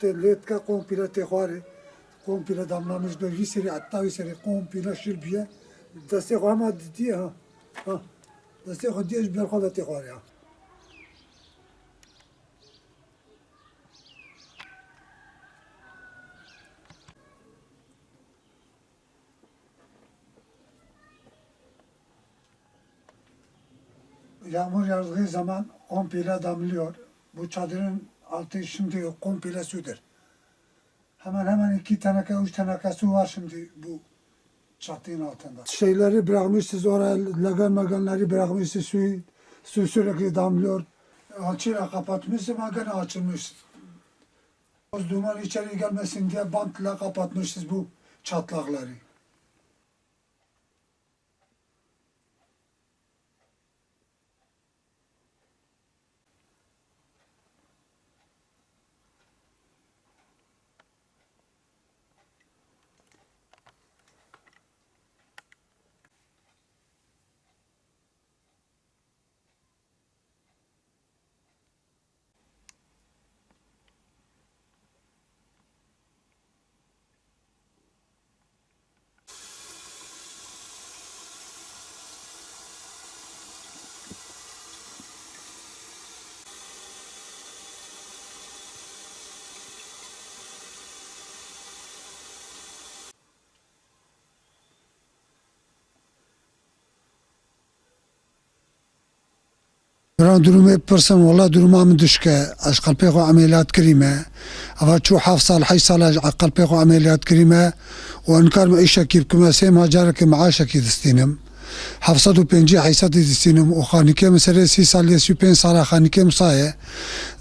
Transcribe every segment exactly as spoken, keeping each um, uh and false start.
Tê lê dike, kompîle tê xwarê. Kompîle damlamiş be, vî serî, heta vî serî kompîle şil bûye. Destê xwe hema didiye ha. Ha. Destê xwe diye ji ber xwe ve tê xwarê ha. Yağmur yağdığı zaman kompîle damlıyor. Bu çadırın altı şimdi kompîle sudur. Hemen hemen iki teneke, üç teneke su var şimdi bu çatının altında. Şeyleri bırakmışız oraya, legan maganları bırakmışız, su, su sürekli damlıyor. Açıyla kapatmışız ama gene açılmış. Toz duman içeri gelmesin diye bantla kapatmışız bu çatlakları. Biran durumê bipirsin, wela duruma min dişke. Ez qelpê xwe emeliyat kirîme. Eva çû heft sal, heşt sal ez qelpê xwe emeliyat kirîme û em nikarim îşekî bikime, sê mah carekê meaşekî distînim. Heft sed û pêncî, heşt sed distînim û xanîkê min serê sî sal, sî û pênc sala xanîkê min saye.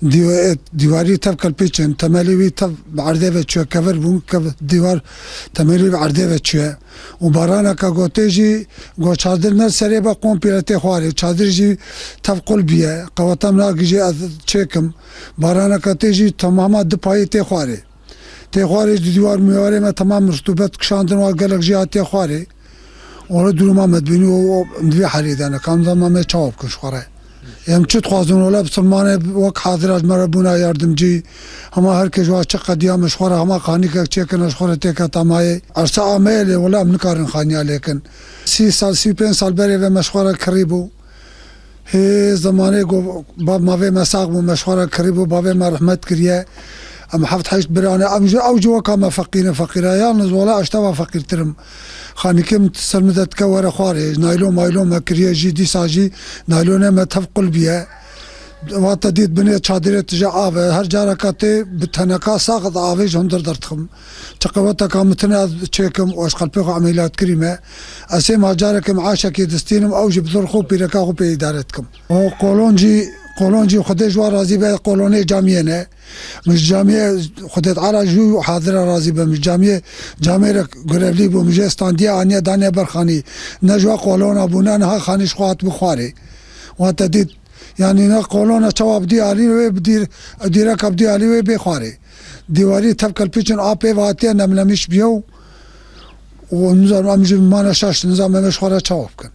Dî-, dîwarî tev kelpîçin, temelê wî tev bi erdê ve çûye, kevir bûn, kev-, dîwar temelê wî bi erdê ve çûye. Û baraneke gotê jî, got çadir ne serê be, kompîle tê xwarê. Çadir jî tev qul bûye. Qeweta min nagihîjê ez çêkim. Baraneke tê jî temama du payê tê xwarê. Tê xwarê jî dîwar mîwarê me temam ristûbet kişandin, wa gelek jî hatiye xwarê. Wele duruma me dibînî û, û em di vî halê de ne. Kam zama me çawa bikin ji xwe re. Em çi dixwazin, wele bisilmanê wek hazira ji me re bûna yardimcî. Hema her kes wa çi qediya me ji xwe re, hema xanîkek çêkirine ji xwe re têke tamayê. Ersa ameyê lê, wele em nikarin xaniya lêkin. Sî sal, sî û pênc sal berê ve me ji xwe re kirî bû. Hê zemanê ku bab mavê me sax bû, me ji xwe re kirî bû, bavê me rehmet kiriye. Em heft heşt birane, em ji ew ji weka me feqîr in, feqîr e. Yalnız wela ez ji te ve feqîrtir im. Xanîkê min ser min de dike were xwarê. Naylon maylon me kiriye jî, dîsa jî naylonê me tev qul bûye. Wate dît binê çadirê tije av e. Her careka tê bi teneka sax de avê ji hundir derdixim. Çi qeweteka min tune ez çêkim û ez qelpê xwe emeliyat kirî me. Ez sê mah carekê meaşekê distînim, ew jî bi zor xwe pîreka xwe pê îdare dikim. O qolon jî, qolon jî Xwedê ji wan razî be, qolonê camiyê ne. Min ji camiyê, Xwedê Teala ji wî hazira razî be. Min ji camiyê, camêrek görevlî bû, min jê standiye aniye daniye ber xanî. Ne ji we qolona bû, ne niha xanî ji xwe hatibû xwarê. Wate dît, yanî ne qolona çawa bi dî alî wê, bi dîr-, dîreka bi dî alî wê bê xwarê. Dîwarî tev kelpîçin a pê ve hatiye nemlemiş bûye û, û nizanim em jî mane şaş, nizanim em ê ji xwe re çawa bikin.